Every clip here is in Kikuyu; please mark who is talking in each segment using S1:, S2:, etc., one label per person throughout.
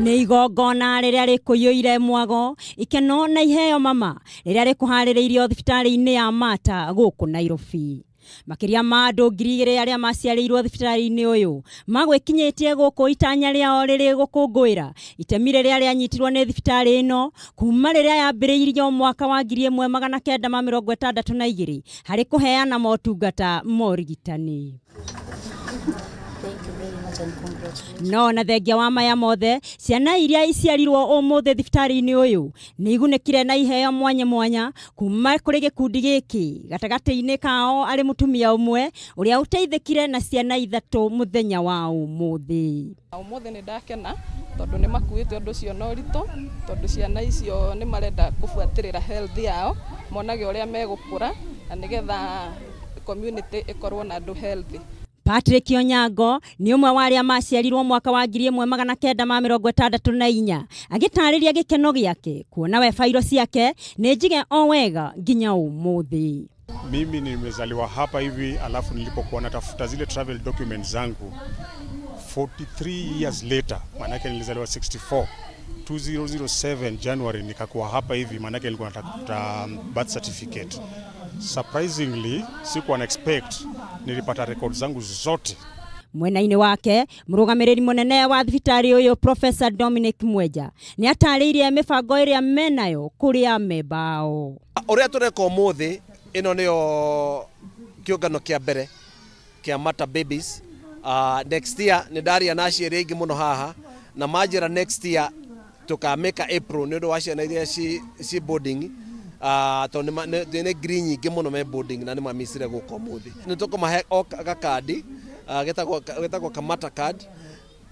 S1: Nĩ igongona rĩrĩa rĩkũiyũire mwago, ikeno na iheo mama, rĩrĩa rĩkũharĩrĩirio thibitarĩ-inĩ ya Mater gũkũ Nairobi. Makĩria ma andũ 2000 arĩa maciarĩirwo thibitarĩ-inĩ ũyũ magwĩkinyĩtie gũkũ itanya rĩao rĩrĩ gũkũngũĩra itemi rĩrĩa rĩanyitirwo nĩ thibitarĩ ĩno kuma rĩrĩa yambĩrĩirio mwaka wa 1962 harĩ kũheana motungata ma ũrigitani. No na thengia wa maya mothe, ciana iria iciarirwo ũmũthĩ thibitarĩ-inĩ ũyũ nĩ igunĩkire na iheo mwanya mwanya kuma kũrĩ gĩkundi gĩkĩ, gatagatĩ-inĩ kao arĩ mũtumia ũmwe ũrĩa ũteithĩkire na ciana ithatũ mũthenya wa ũmũthĩ.
S2: Ũmũthĩ nĩ ndakena tondũ nĩ makuĩte ũndũ ũcio na ũritũ, tondũ ciana icio nĩ marenda kũbuatĩrĩra health yao, monage ũrĩa megũkũra na nĩgetha community ĩkorwo na andũ healthy.
S1: Patrick Onyango nĩ ũmwe wa arĩa maciarirwo mwaka wa 1964, agĩtarĩria gĩkeno gĩake kuona we bairo ciake nĩ njige o wega nginya ũmũthĩ.
S3: Mimi nimezaliwa hapa hivi, alafu nilipokuwa natafuta zile travel documents zangu 43 years later, maanake nilizaliwa 64 2007 January nikakuwa hapa hivi, maanake nilikuwa natafuta birth certificate. Surprisingly, sikuwa na expect nilipata record zangu zote.
S1: Mwena-inĩ wake, mũrũgamĩrĩri mũnene wa thibitarĩ ũyũ Professor Dominic Mwenja nĩ atarĩirie mĩbango ĩrĩa menayo kũrĩ amemba ao.
S4: Ũrĩa tũreka ũmũthĩ, ĩno nĩyo kĩũngano kĩa mbere kĩa Mater Babies. Next year nĩ ndaria na aciari aingĩ mũno haha na manjĩra next year tũkamĩka April nĩ ũndũ wa ciana iria ci boarding, tondũ nĩ ngiri nyingĩ mũno me boarding na nĩ mamicire gũka ũmũthĩ. Nĩ tũkũmahe o gakandi getagwo kamata card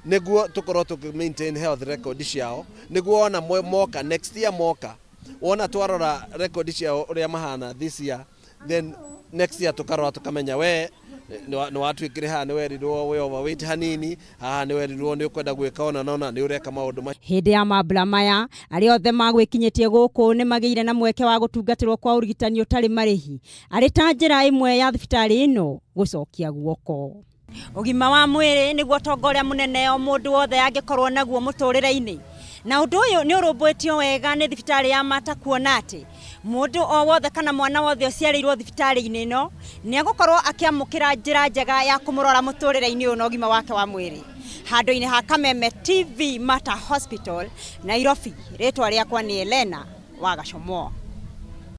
S4: nĩguo tũkorwo tũkĩ maintain health record ciao, nĩguo ona moka next year, moka wona twarora record ciao ũrĩa mahana this year, then next year tũkarora tũkamenya we nĩ watuĩkire haha nĩ werirwo wĩ overweight hanini, haha nĩ werirwo nĩ ũkwenda gwĩka ona nona nĩ ũreka maũndũ macio.
S1: Hĩndĩ ya mambura maya, arĩa othe magwĩkinyĩtie gũkũ nĩ magĩire na mweke wa gũtungatĩrwo kwa ũrigitani ũtarĩ marĩhi, arĩ ta njĩra ĩmwe ya thibitarĩ ĩno gũcokia guoko. Ũgima wa mwĩrĩ nĩguo ũtonga ũrĩa mũnene o mũndũ wothe angĩkorwo naguo mũtũrĩre-inĩ, na ũndũ ũyũ nĩ ũrũmbũĩtio wega nĩ thibitarĩ ya Mater, kuona atĩ mũndũ o wothe kana mwana wothe ũciarĩirwo thibitarĩ-inĩ ĩno nĩ egũkorwo akĩamũkĩra njĩra njega ya kũmũrora mũtũrĩre-inĩ ũyũ na ũgima wake wa mwĩrĩ. Handũ-inĩ ha Kameme TV, Mater Hospital, Nairobi, rĩtwa rĩakwa nĩ Elena wa Gacomo.